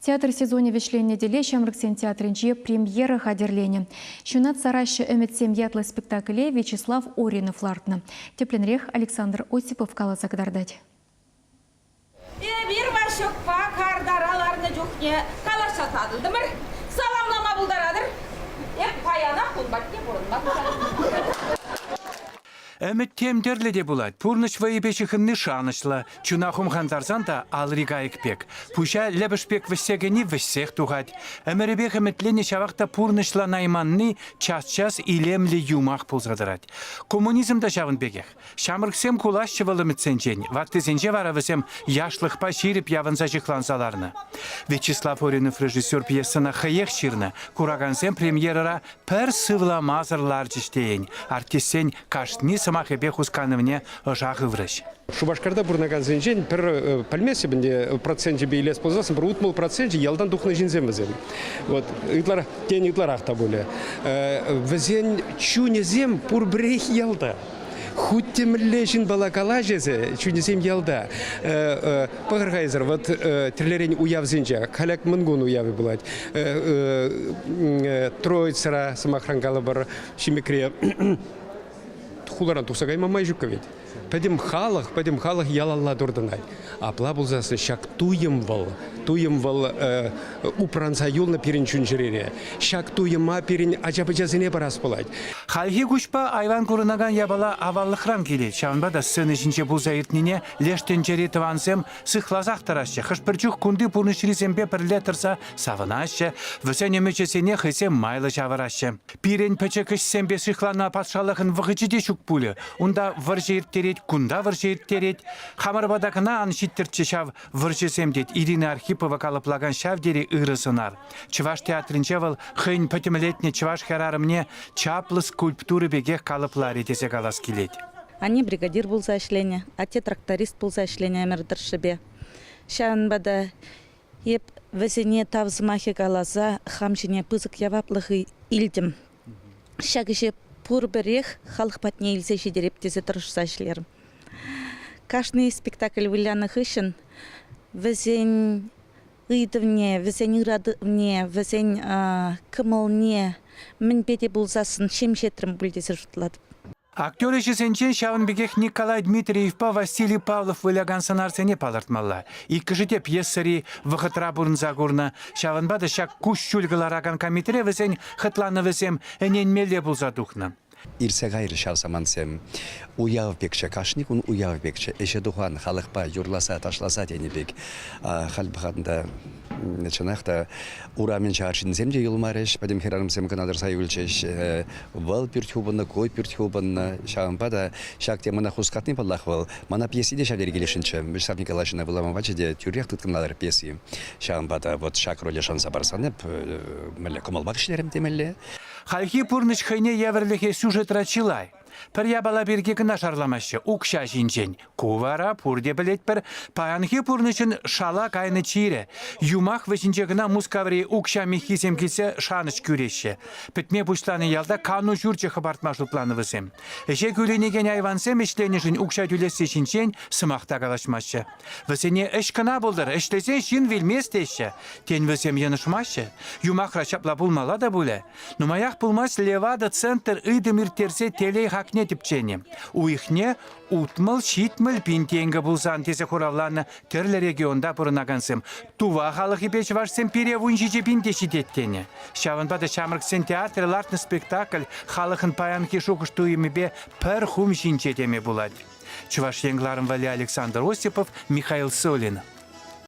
Театр сезонӗ вӗҫленнӗ тӗле Ҫамрӑксен театрӗнче премьера хатӗрленӗ. Ҫунат сараҫҫӗ ӗмӗтсем ятлӑ спектакле Вячеслав Оринов лартнӑ. Тӗплӗнрех Александр Осипов каласа кӑтартать. Эпир Ваҫукпа картара ларнӑ чухне калаҫса татӑлтӑмӑр. Саламлама пултаратӑр. Эп паянах ун патне пурӑнма пуҫларӑм. Ӗмӗт тем тӗрлӗ те пулать. Пурнӑҫ вӑйӗпе ҫыхӑнни шанӑҫлӑ. Чуна хумхантарсан та алри кайӑк пек. Пуҫа лӗпӗш пек вӗҫсе кӗни вӗҫсех тухать. Ӗмӗрӗпех ӗмӗтленнӗ ҫавах та пурнӑҫланайманни час-час илемлӗ юмах пулса тӑрать. Коммунизм та ҫавӑн пекех. Ҫамрӑксем кулаҫҫӗ вӑл ӗмӗтсенчен, ваттисенче вара вӗсем яшлӑхпа ҫирӗп явӑнса ҫыхланса ларнӑ. Вячеслав Оринов режиссер пьесӑна хӑех ҫырнӑ. Куракансем премьерӑра пӗр сывламасӑр ларчӗҫ тейӗн. Артистсен кашни сӑмахӗпе хусканӑвне ӑша хыврӗҫ. Шупашкарта пурӑнакансенчен пӗр пӗлместӗп ӗнтӗ проценчӗпе илес пулсассӑн пӗр 60 проценчӗ ялтан тухнӑ ҫынсем вӗсем. Вот ытларах, тен, ытларах та пулӗ. Вӗсен чунӗсем пурпӗрех ялта. Хуть те мӗнле ҫынпала калаҫ эсӗ, чунӗсем ялта. Пӑхӑр-ха эсӗр, вот тӗрлӗрен уявсенче, Каляк Мӑнкун уявӗ пулать, Троицӑра, сӑмахран калӑпӑр, Ҫимӗкре хуларан тухса кайма май ҫуккӑ вӗт. Пӗтӗм халӑх, пӗтӗм халӑх ялалла туртӑнать. Апла пулсассӑн ҫак туйӑм вӑл, туйӑм вӑл упранса юлнӑ пирӗн чун-чӗрере. Ҫак туйӑма пирӗн ача-пӑчасене парас пулать. Хальхи куҫпа айван курӑнакан япала аваллӑхран килет. Ҫавӑнпа та сцена ҫинче пулса иртнине леш тӗнчери тӑвансем сыхласах тӑраҫҫӗ. Хӑш-пӗр чух кунти пурнӑҫрисемпе пӗрле тӑрса савӑнаҫҫӗ, вӗсен ӗмӗчӗсене хӑйсем майлӑ ҫавӑраҫҫӗ. Пирӗн пӗчӗк ӗҫсемпе сыхланма патшалӑхӑн вӑхӑчӗ те ҫук пулӗ. Унта вӑрҫӑ ирттерет, кунта вӑрҫӑ ирттерет. Хамӑр пата кӑна ан ҫиттӗрччӗ ҫав вӑрҫӑсем, тет Ирина Архипова калӑплакан ҫав тери ырӑ сӑнар. Чӑваш театрӗнче вӑл хӑйӗн пӗтӗмлетнӗ чӑваш хӗрарӑмне чаплӑ скульптура пекех калӑпларӗ тесе калас килет. Анне бригадир пулса ӗҫленӗ, атте тракторист пулса ӗҫленӗ ӗмӗр тӑршшӗпе. Ҫавӑнпа та эп вӗсене тав сӑмахӗ каласа хам ҫине пысӑк яваплӑх илтӗм. Ҫак ӗҫе пурпӗрех халӑх патне илсе ҫитереп тесе тӑрӑшса ӗҫлерӗм. Кашни спектакль вылянӑ хыҫҫӑн вӗсен ыйтӑвне, вӗсен ыратӑвне, вӗсен кӑмӑлне мӗнпе те пулсассӑн ҫемҫетрӗм пуль тесе шутлатӑп. Актер ӗҫӗсенче ҫавӑн пекех Николай Дмитриевпа Василий Павлов вылякан сӑнарсене палӑртмалла. Иккӗшӗ те пьесӑри вӑхӑтра пурӑнса курнӑ. Ҫавӑнпа та ҫак куҫҫуль кӑларакан камитре вӗсен хӑтланӑвӗсем ӗненмелле пулса тухнӑ. Иртсе кайрӗҫ ҫав самантсем. Уяв пекчӗ, кашни кун уяв пекчӗ. Ӗҫе тухан халӑхпа юрласа, ташласа тенӗ пек. Халь пӑхатӑн та, чӑнах та, урамӗнче арҫынсем те юлмарӗҫ, пӗтӗм хӗрарӑмсем кӑна тӑрса юлчӗҫ. Вӑл пӳрт хупӑннӑ, ку пӳрт хупӑннӑ. Ҫавӑнпа та ҫак темӑна хускатни, паллах, вӑл мана пьеси те ҫав тери килӗшнӗччӗ. Вячеслав Николаевична вулама пачӗ те тӳрех тыткӑнларӗ пьеси. Ҫавӑнпа та вот ҫак роле шанса парсан эп мӗнле кӑмӑлпах ӗҫлерӗм темелле. Хальхи пурнӑҫ хӑйне евӗрлӗхе сюжетра чылай. Пӗр япала пирки кӑна шарламаҫҫӗ – укҫа ҫинчен. Ку вара, пурте пӗлетпӗр, паянхи пурнӑҫӑн шала кайнӑ чирӗ. Юмах вӗҫӗнче кӑна Мускаври укҫа миххисем килсе шанӑҫ кӳреҫҫӗ. Пӗтме пуҫланӑ ялта кану ҫурчӗ хӑпартма шутланӑ вӗсем. Ӗҫе кӳлӗнекен айвансем ӗҫленӗшӗн укҫа тӳлесси ҫинчен сӑмах та калаҫмаҫҫӗ. Вӗсене ӗҫ кӑна пултӑр, ӗҫлесен ҫын вилмест теҫҫӗ. Тен, вӗсем йӑнӑшмаҫҫӗ? Юмахра ҫапла пулмалла та пулӗ. Нумаях пулмасть Левада-центр ыйтӑм ирттерсе телей хакне тӗпченӗ. Уйӑхне 60-70 пин тенкӗ пулсан тесе хуравланӑ тӗрлӗ регионта пурӑнакансем. Тува халӑхӗпе чӑвашсем пире 17 пин те ҫитет тенӗ. Ҫавӑнпа та ҫамрӑксен театрӗ лартнӑ спектакль халӑхӑн паянхи шухӑш-туйӑмӗпе пӗр хум ҫинче теме пулать. Чӑваш Ен кӑларӑм валли Александр Осипов, Михаил Солин.